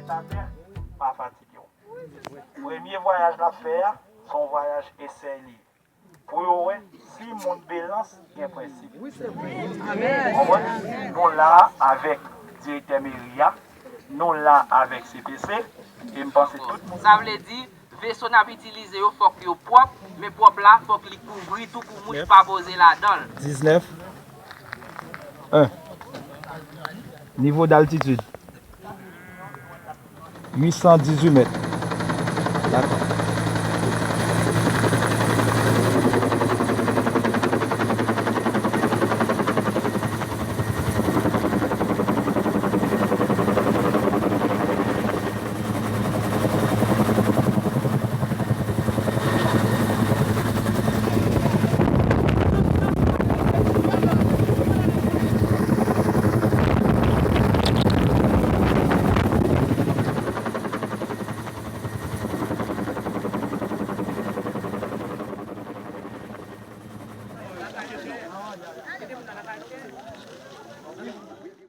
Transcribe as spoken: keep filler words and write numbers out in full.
Sa byen, pa fatige w. Premye vwayaj n ap fè a, se yon vwayaj esèy li ye. Pou yo wè si moun Belans gen prensip. Konprann? Nou la avèk direktè meri a, nou la avèk C P C, e m panse tout moun. Sa vle di, veso n ap itilize yo, fòk yo pwòp, men pwòp la, fòk li kouvri tou pou mouch pa poze ladan l. Diznèf. En. Nivo d'altitid. Uit san dizuit mèt.